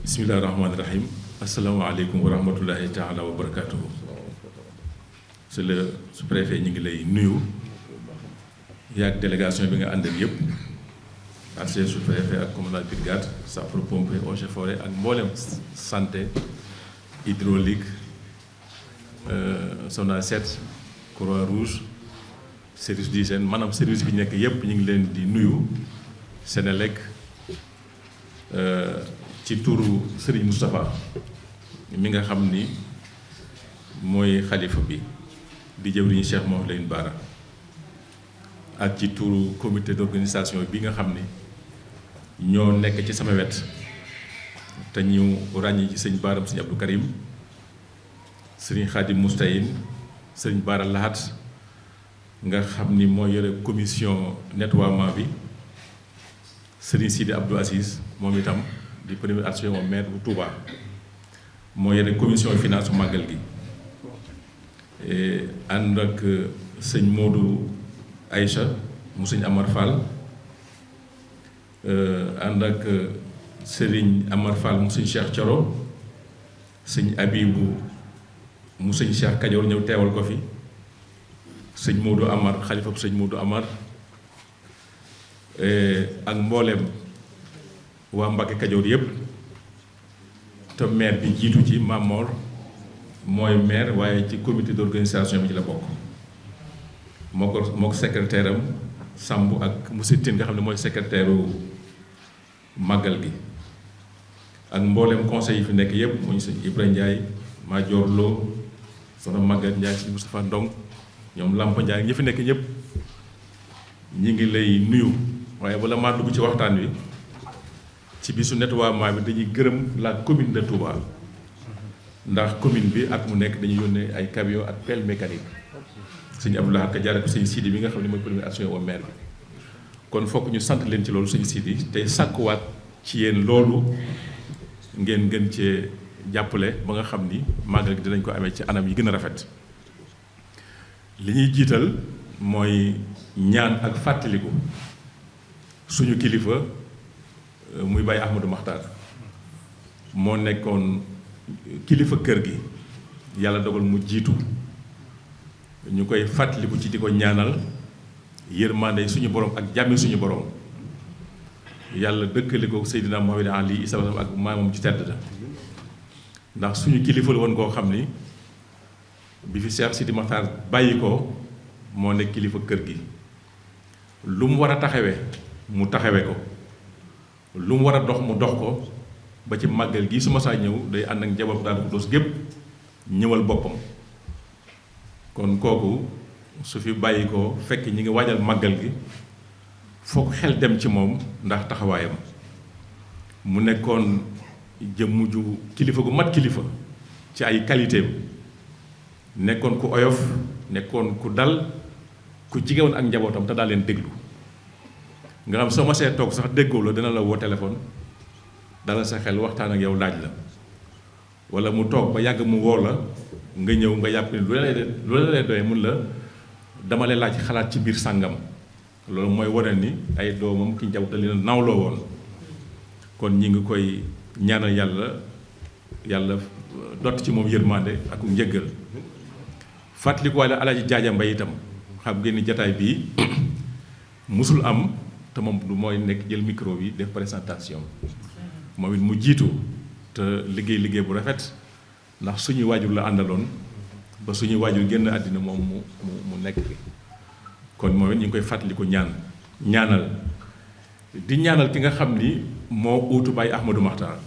bismillahi rahmaani rahim asalaamaaleykum wa rahmatullahi taala wa barakatuhu. c'est le sous-préfet ñu ngi lay nuyu yaag délégation bi nga àndal yëpp ak seen sous-préfet ak commandant brigade sapeurs-pompiers eaux et forêts ak mboolem santé hydraulique SONACED Croix-Rouge service d'hygiène maanaam service bi nekk yëpp ñu ngi leen di nuyu Sénélec ci turu Serigne Moustapha mi nga xam ni mooy xalifa bi di jëwriñu Cheikh Mouhamadou Lamine Bara ak ci turu comité d'organisation bi nga xam ni ñoo nekk ci sama wet te ñu ràññi ci sëñ Baaram sëñ Abdou Karim sëriñ Khadim Moustayin sëriñ Bara Lahat nga xam ni moo yore commission nettoiement bi sëriñ Sidi Abdou Aziz moom itam di premier adjoint au maire bu Touba moo yore commission finance su màggal gi ànd ak sëñ Modou Aïcha mu sëñ Amar Fall ànd ak sëriñ Amar Fall mu sëñ Cheikh Thioro sëñ Abibou mu sëñ Cheikh Kajoor ñëw teewal ko fi sëñ Modou Amar xalifa sëñ Modou Amar ak mbooleem waa Mbacke Kajoor yëpp te maire bi jiitu ci Mamor mooy maire waaye ci comité d'organisation bi ci la bokk moo ko secrétaire am Samb ak monsieur Tine nga xam ne mooy secrétaire màggal gi ak mbooleem conseil yi fi nekk yëpp muy sëñ Ibrahima Ndiaye Madior Lo soxna Maguette Ndiaye sëñ Moustapha Ndong ñoom Lampa Ndiaye ñi fi nekk ñëpp ñi ngi lay nuyu waaye bala maa dugg ci waxtaan wi ci bisu nettoiement bi dañuy gërëm la commune de Touba ndax commune bi at mu nekk dañuy yónnee ay camion ak pelle mécanique sëñ Abdoulaye Ka jaare ko sëñ Sidi bi nga xam ne mooy premier adjoint au maire bi kon fokk ñu sant leen ci loolu sëñ Sidi tey sàkkuwaat ci yéen loolu ngeen gën cee jàppale ba nga xam ni màggal gi dinañ ko amee ci anam yi gën a rafet li ñuy jiital mooy ñaan ak fàttaliku suñu kilifa muy Baye Ahmadou Makhtar moo nekkoon kilifa kër gi yàlla dogal mu jiitu ñu koy fàttaliku ci di ko ñaanal yërmande suñu borom ak jàmmi suñu borom yàlla dëkkale ko Seydina Muhammad Ali sallallahu ak maamam ci tedd da ndax suñu kilifa la woon koo xam ni bi fi Cheikh Sidi Makhtar bàyyi ko moo nekk kilifa kër gi lu mu war a taxawee mu taxawe ko lu mu war a dox mu dox ko ba ci màggal gi su ma saa ñëw day ànd ak njaboot daal ko dos gépp ñëwal boppam kon kooku su fi bàyyi ko fekk ñi ngi waajal màggal gi foog xel dem ci moom ndax taxawaayam mu nekkoon jëmm ju kilifa gu mat kilifa ci ay qualité nekkoon ku oyof nekkoon ku dal ku jigéwoon ak njabootam te daal leen déglu nga xam soo ma see toog sax déggoo la dina la woo téléphone dala sa xel waxtaan ak yow laaj la wala mu toog ba yàgg mu woo la nga ñëw nga yàpp ni lu la lay doy mun la dama lay laaj xalaat ci biir sàngam loolu mooy wane ni ay doomam ki njaboot leen nawloo woon kon ñi ngi koy ñaanal yàlla dott ci moom yërmande ak njëggal fàttaliku walla Alaaji Jaaja Mbay itam xam ngeen ni jataay bii musul am te moom du mooy nekk jël micro bi def présentation moom it mu jiitu te liggéey bu rafet ndax suñuy waajur la àndaloon ba suñuy waajur génn àddina moom mu nekk fi kon moom it ñu ngi koy fàttaliku ñaanal di ñaanal ki nga xam ni moo uutu Baye Ahmadou Makhtar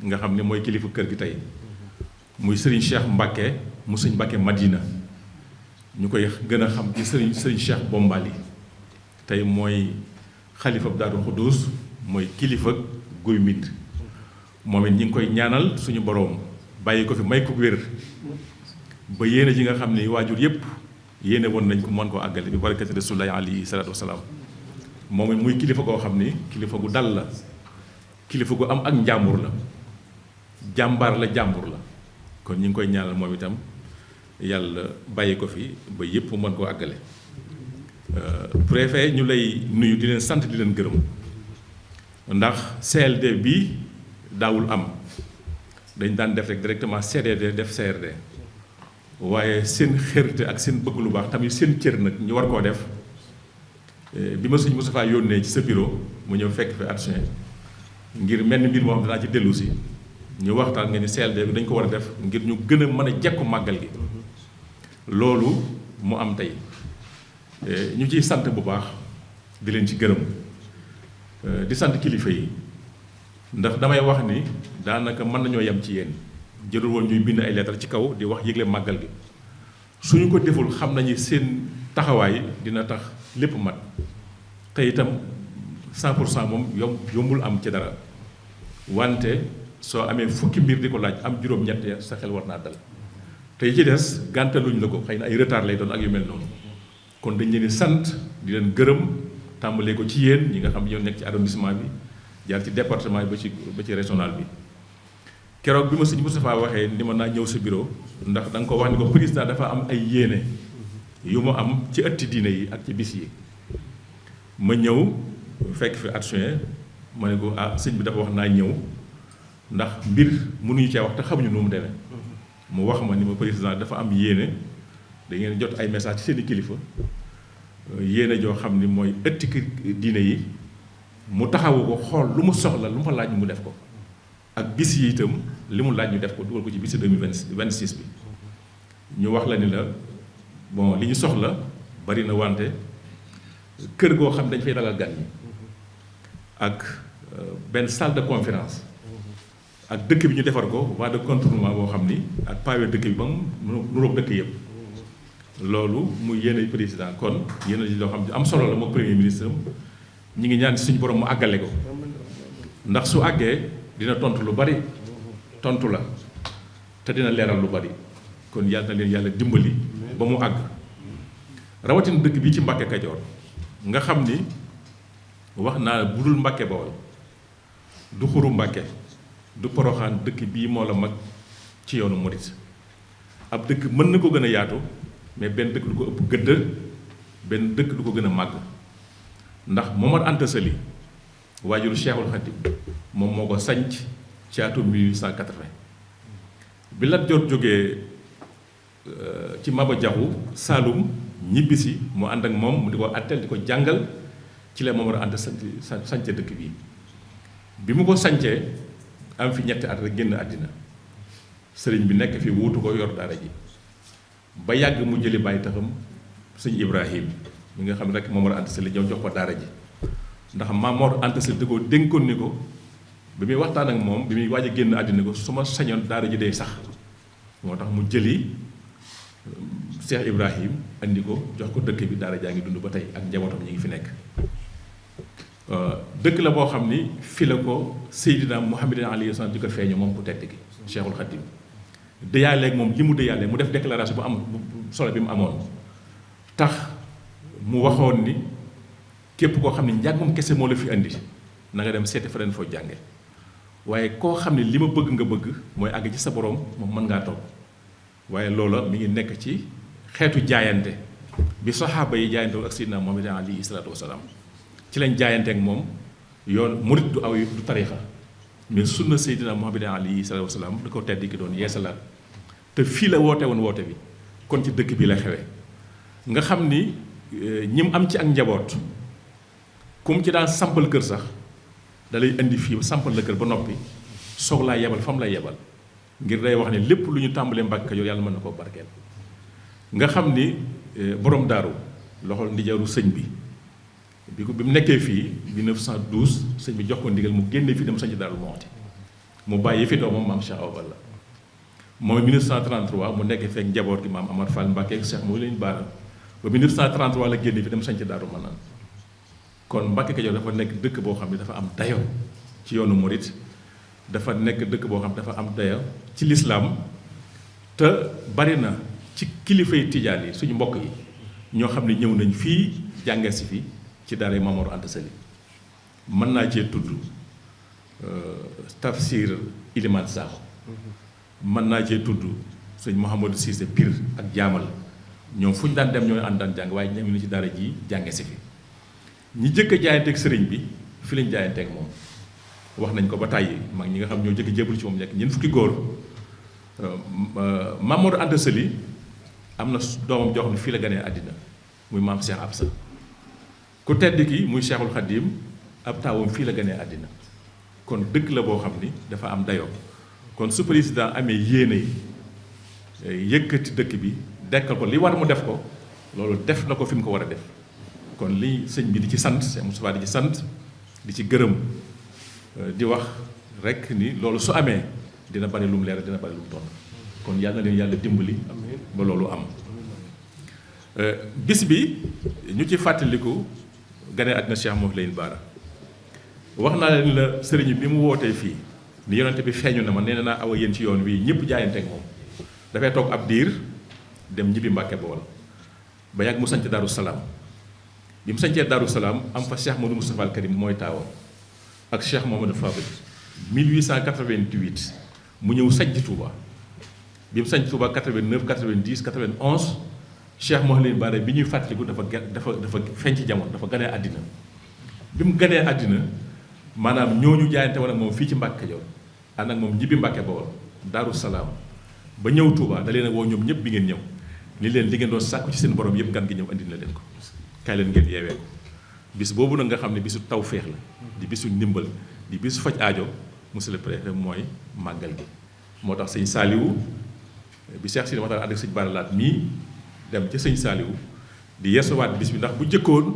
nga xam ni mooy kilifa kër gi tey muy Serigne Cheikh Mbacke mu sëñ Mbacke Madina ñu koy gën a xam ci Serigne Cheikh Bombali tey mooy xalifa Daaru Xuddus mooy kilifa Guy Mbind moom it ñi ngi koy ñaanal suñu boroom bàyyi ko fi may ko wér ba yéene ji nga xam ni waajur yépp yéene woon nañ ko mën koo àggale bi barakati Rasulullaahi alayhi salaatu wasalaam moom it muy kilifa koo xam ni kilifa gu dal la kilifa gu am ak njàmbur la jàmbaar la jàmbur la kon ñi ngi koy ñaanal moom itam yàlla bàyyi ko fi ba yépp mën koo àggale préfet ñu lay nuyu di leen sant di leen gërëm ndax CLD bi daawul am dañ daan def rek directement CDD def CRD waaye seen xërte ak seen bëgg lu baax tamit seen cër nag ñu war koo def bi ma sëñ Moustapha yónnee ci sa bureau mu ñëw fekk fi adjoint ngir mel ni mbir moo xam danaa ci dellu si ñu waxtaan nga ni CLD bi dañ ko war a def ngir ñu gën a mën a jekku màggal gi loolu mu am tey ñu ciy sant bu baax di leen ci gërëm di sant kilifa yi ndax damay wax ni daanaka mën nañoo yem ci yéen jërul woon ñuy bind ay lettre ci kaw di wax yëgle màggal gi suñu ko deful xam nañu seen taxawaay dina tax lépp mat te itam 100% moom yombul am ci dara wante soo amee fukki mbir di ko laaj am juróom-ñett ya sa xel war naa dal te yi ci des gàntaluñ la ko xëy na ay retard lay doon ak yu mel noonu kon dañ leen di sant di leen gërëm tàmbalee ko ci yéen ñi nga xam ñoo nekk ci arrondissement bi jaar ci département bi ba ci régional bi keroog bi ma sëñ Moustapha waxee ni ma naa ñëw sa bureau ndax da nga ko wax ni ko président dafa am ay yéene yu mu am ci ëtti diine yi ak ci bis yi ma ñëw fekk fi adjoint ma ne ko sëñ bi dafa wax naa ñëw ndax mbir mënuñu cee wax te xamuñu nu mu demee mu wax ma ni ma président dafa am yéene da ngeen jot ay message ci seen i kilifa yéene joo xam ni mooy ëtti diine yi mu taxawu ko xool lu mu soxla lu mu fa laaj mu def ko ak bis yi itam li mu laaj ñu def ko dugal ko ci bisi 2026 bi ñu wax la ni la bon li ñu soxla bari na wante kër goo xam dañ fay dalal gan ñi ak benn salle de conférence ak dëkk bi ñu defar ko voie de contournement boo xam ni ak pavé dëkk bi ba mu nuroog dëkk yëpp loolu muy yéene président kon yéene ji loo xam ne am solo la moo premier ministre ñi ngi ñaan suñu borom mu àggale ko ndax su àggee dina tontu lu bari tontu la te dina leeral lu bari kon yàlla na leen yàlla dimbali ba mu àgg rawatina dëkk bi ci Mbàkke Kajoor nga xam ni wax naa bu dul Mbàkke Bawol du xuru Mbàkke du Poroxaan dëkk bii moo la mag ci yoonu murit ab dëkk mën na ko gën a yaatu mais benn dëkk du ko ëpp gëdd benn dëkk du ko gën a màgg ndax Momar Anta Sali waajuru Cheikhul Khadim moom moo ko sanc ci atum 1880 bi Lat Joor jógee ci Maba Jaxu Saalum ñibbisi mu ànd ak moom mu di ko atteel di ko jàngal ci la Momar Anta sance dëkk bii bi mu ko sancee am fi ñetti at rek génn àddina sëriñ bi nekk fi wuutu ko yor daara ji ba yàgg mu jëli bàyyi taxam sëñ Ibrahim mi nga xam ne rek Momar Anta Sali ñëw jox ko daara ji ndax Momar Anta Sali da ko dénkoon ni ko bi muy waxtaan ak moom bi muy waaj a génn àddina ko su ma sañoon daara ji day sax moo tax mu jëli Cheikh Ibrahim andi ko jox ko dëkk bi daara jaa ngi dund ba tey ak njabootam ñi ngi fi nekk dëkk la boo xam ni fi la ko Seydina Muhammad alayhi salaam di ko feeñu moom ku tedd gi Cheikhul Khadim déyaaleeg moom li mu déyaale mu def déclaration bu am solo bi mu amoon tax mu waxoon ni képp koo xam ne njàngum kese moo la fi andi na nga dem seeti feneen foo jànge waaye koo xam ne li ma bëgg nga bëgg mooy àgg ci sa borom moom mën ngaa toog waaye loola mi ngi nekk ci xeetu jaayante bi saxaaba yi jaayante ak Seydina Muhammad alayhi salaatu wasalaam ci lañ jaayante ak moom yoon murit du aw du tarixa mais sunna Seydina Muhammad alayhi salaatu wasalaam da ko tedd ki doon yeesalaat te fii la woote woon woote bi kon ci dëkk bi la xewe nga xam ni ñim am ci ak njaboot kum ci daan sampal kër sax da lay indi fii sampal la kër ba noppi soog laa yebal fam lay yebal ngir day wax ne lépp lu ñu tàmbalee Mbàkke Kajoor yàlla mën na koo barkeel nga xam ni borom daaru loxol ndijaru sëñ bi bi mu nekkee fii 1912 sëñ bi jox ko ndigal mu génne fii dem sañ ci Daaru Muxti mu bàyyi fi doomam maam Cheikh Awa Balla moom 1933 mu nekk fekk njaboot gi maam Amar Fall Mbàkke Cheikh moo leen baara ba 1933 la génne fi dem sañ ci Daaru Manaan kon Mbàkke Kajoor dafa nekk dëkk boo xam ne dafa am dayo ci yoonu murit dafa nekk dëkk boo xam ne dafa am dayo ci lislaam te bari na ci kilifay tijaan yi suñu mbokk yi ñoo xam ne ñëw nañ fii jànge si fi ci daara Maam Mor Anta Sali mën naa cee tudd tafsir Iliman Sakho mën naa cee tudd sëñ Mouhamadou Cissé Pire ak jaamal ñoom fu ñu daan dem ñooy ànd daan jàng waaye ñëw na ci daara ji jànge si fi ñi jëkk a jaayanteeg sëriñ bi fi lañ jaayanteeg moom wax nañ ko ba tàyyi mag ñi nga xam ñoo jëkk jébul ci moom nekk ñeent fukki góor Mamadou Anta Sali am na doomam joo xam ne fii la ganee àddina muy maam Cheikh Absa ku tedd ki muy Cheikhul Khadim ab taawam fii la ganee àddina kon dëkk la boo xam ni dafa am dayoo kon su président amee yéene yëkkati dëkk bi dekkal ko li war mu def ko loolu def na ko fi mu ko war a def kon li sëñ bi di ci sant Cheikh Moustapha di ci sant di ci gërëm di wax rek ni loolu su amee dina bari lu mu leer dina bari lu mu tonn kon yàlla na leen yàlla dimbali ba loolu am bis bi ñu ci fàttaliku gane àddina Cheikh Mouhamadou Lamine Bara wax naa leen la sëriñ bi mu wootee fii ni yonente bi feeñu na ma nee naa awa yéen ci yoon wi ñëpp jaayante ak moom dafay toog ab diir dem ñibbi Mbàkke Bawol ba yàgg mu sanc Daaru Salaam bi mu sancee Daaru Salaam am fa Cheikh Modou Moustapha Al Karim mooy taawam ak Cheikh Mohamadou Fadel 1888 mu ñëw sanc Touba bi mu sanc Touba 89 90 91 Cheikh Mouhamadou Lamine Bara bi ñuy fàttaliku dafa feeñ ci jamono dafa ganee àddina bi mu ganee àddina maanaam ñooñu jaayante woon ak moom fii ci Mbàkke Kajoor ànd ak moom ñibbi Mbàkke Bawol Daaru Salaam ba ñëw Touba da leen a woo ñoom ñëpp bi ngeen ñëw ni leen li ngeen doon sàkku ci seen borom yëpp gan gi ñëw andi na leen ko kaay leen ngeen yeewee ko bis boobu nag nga xam ne bisu taw féex la di bisu ndimbal di bisu faj aajo monsieur le préfet mooy màggal gi moo tax sëñ Saaliwu bi Cheikh Sidi Makhtar ànd ak sëñ Bara Laat mii dem ca sëñ Saaliwu di yeesuwaat bis bi ndax bu jëkkoon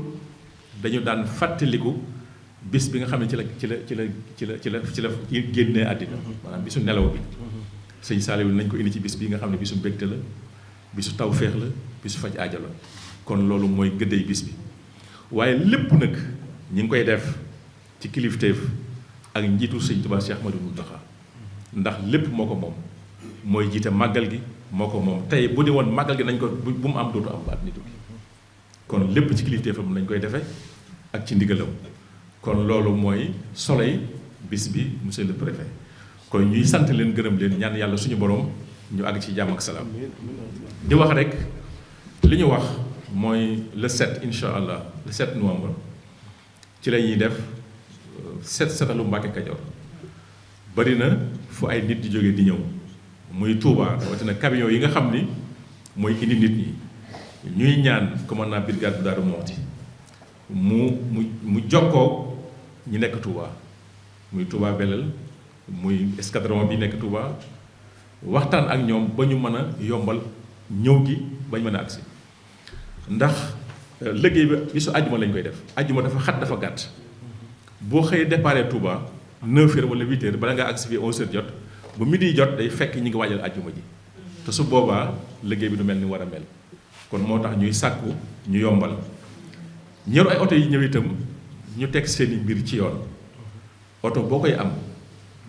dañu daan fàttaliku bis bi nga xam ne ci la génnee àddina maanaam bisu nelaw bi sëñ Saaliwu nañ ko indi ci bis bi nga xam ne bisu mbégte la bisu taw féex la bisu faj aajo la kon loolu mooy gëddey bis bi waaye lépp nag ñi ngi koy def ci kilifteef ak njiitu sëñ Tuubaa Cheikh Ahmadou Mountakha ndax lépp moo ko moom mooy jiite màggal gi moo ko moom tey bu di woon màggal gi nañ ko bu mu am dootu am baat ni tukki kon lépp ci kilifteefam nañ koy defee ak ci ndigalam kon loolu mooy soleil bis bi monsieur le préfet kon ñuy sant leen gërëm leen ñaan yàlla suñu borom ñu àgg ci jàmm ak salaam di wax rek li ñu wax mooy le 7 incha allah le 7 novembre ci la ñuy def setalu Mbàkke Kajoor bari na fu ay nit di jóge di ñëw muy Touba rawatina camion yi nga xam ni mooy indi nit ñi ñuy ñaan commandant brigade bu Daaru Muxti mu jokkoo ñi nekk Touba muy Touba Belel muy escadron bi nekk Touba waxtaan ak ñoom ba ñu mën a yombal ñëw gi ba ñu mën a agsi ndax liggéey bi bisu àjjuma lañ koy def àjjuma dafa xat dafa gàtt boo xëyee déparé Touba 9h wala 8h bala ngaa agsi fii 11h jot bu midi jot day fekk ñi ngi waajal àjjuma ji te su boobaa liggéey bi du mel ni war a mel kon moo tax ñuy sàkku ñu yombal ñëru ay oto yi ñëw itam ñu teg seeni mbir ci yoon oto boo koy am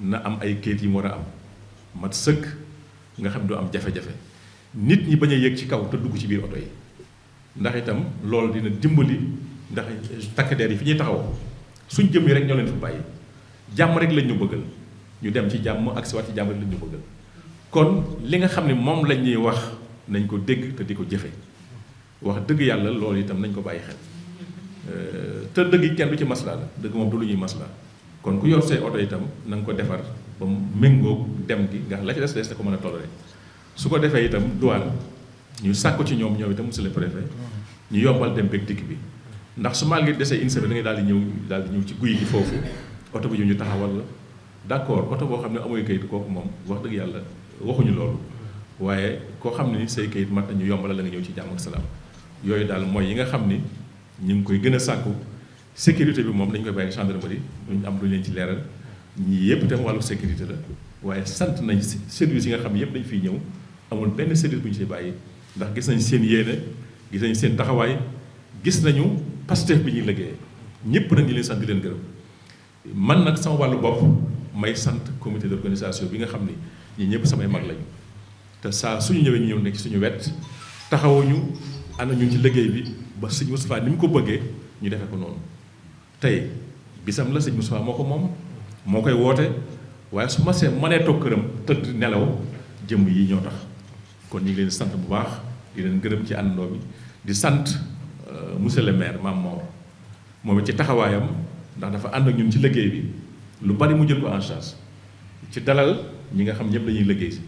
na am ay kayit yi mu war a am mat sëkk nga xam du am jafe-jafe nit ñi bañ a yéeg ci kaw te dugg ci biir oto yi ndax itam loolu dina dimbali ndax takk der yi fi ñuy taxaw suñ jëm yi rek ñoo leen fi bàyyi jàmm rek lañ ñu bëggal ñu dem ci jàmm ak si waat ci jàmm rek lañ ñu bëggal kon li nga xam ne moom lañ ñuy wax nañ ko dégg te di ko jëfe wax dëgg yàlla loolu itam nañ ko bàyyi xel te dëgg yi kenn du ci maslaa la dëgg moom du lu ñuy maslaa kon ku yor say oto itam na nga ko defar ba mu méngoog dem gi nga la ci des na ko mën a toléré su ko defee itam douane ñu sàkku ci ñoom itam monsieur le préfet ñu yombal dem beeg dikk bi ndax su maal ngi desee une semaine da ngay daal di ñëw ci guy gi foofu oto bi ñu taxawal la d'accord oto boo xam ne amuy kayit kooku moom wax dëgg yàlla waxuñu loolu waaye koo xam ne ni say kayit mat na ñu yombal la nga ñëw ci jàmm ak salaam yooyu daal mooy yi nga xam ni ñu ngi koy gën a sàkku sécurité bi moom dañ koy bàyyi gendarmerie duñ am lu leen ci leeral ñii yëpp itam wàllu sécurité la waaye sant nañ service yi nga xam ne yëpp dañ fiy ñëw amul benn service bu ñu si bàyyi ndax gis nañ seen yéene gis nañ seen taxawaay gis nañu Pastef bi ñuy liggéeyee ñëpp nag ñu leen sant di leen gërëm man nag sama wàllu bopp may sant comité d'organisation bi nga xam ni ñi ñëpp samay mag lañu te saa suñu ñëwee ñu ñëw nekk suñu wet taxawuñu ànd ñu ci liggéey bi ba sëñ Moustapha ni mu ko bëggee ñu defee ko noonu tey bisam la sëñ Moustapha moo ko moom moo koy woote waaye su ma see mënee toog këram tëdd nelaw jëmm yi ñoo tax kon ñu ngi leen sant bu baax di leen gërëm ci àndandoo bi di sant monsieur le maire Mame Mor moom it ci taxawaayam ndax dafa ànd ak ñun ci liggéey bi lu bari mu jël ko en charge ci dalal ñi nga xam ñëpp dañuy liggéey si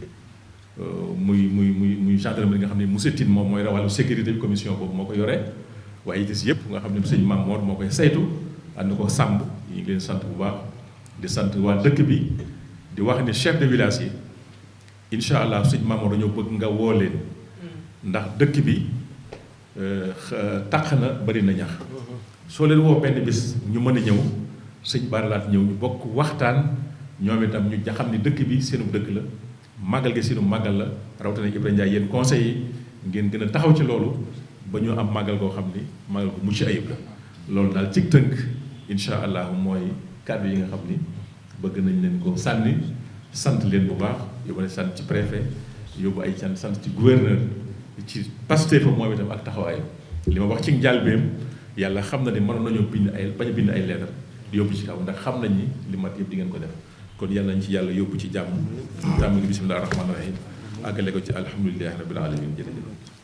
muy gendarmerie nga xam ne monsieur Tine moom mooy wàllu sécurité bi commission boobu moo ko yoree waaye itis yëpp nga xam ne sëñ Mamour moo koy saytu ànd ko sàmb yi ngi leen sant bu baax di sant waa dëkk bi di wax ni chef de village yi incha allah sëñ Mamour dañoo bëgg nga woo leen ndax dëkk bi taq na bari na ñax soo leen woo benn bis ñu mën a ñëw sëñ Baralaat ñëw ñu bokk waxtaan ñoom itam ñu xam ni dëkk bi seenu dëkk la màggal gi seenu màggal la rawatina Ibrahima Ndiaye yéen conseils yi ngeen gën a taxaw ci loolu ba ñu am màggal goo xam ni màggal gu mucc ayib la loolu daal ci tënk incha allah mooy kàddu yi nga xam ni bëgg nañ leen ko sànni sant leen bu baax yóbbu ne sant ci préfet yóbbu ay sant ci gouverneur ci Pastef fa moom itam ak taxawaayam li ma wax ci njàlbeem yàlla xam na ni mënoon nañoo bañ a bind ay lettre di yóbbu ci kaw ndax xam nañ ni li mat yëpp di ngeen ko def kon yàlla nañ ci yàlla yóbbu ci jàmm tàmm gi bisimilah rahmaani rahim àggale ko ci alhamdulilahi rabbil alamin jërëjëf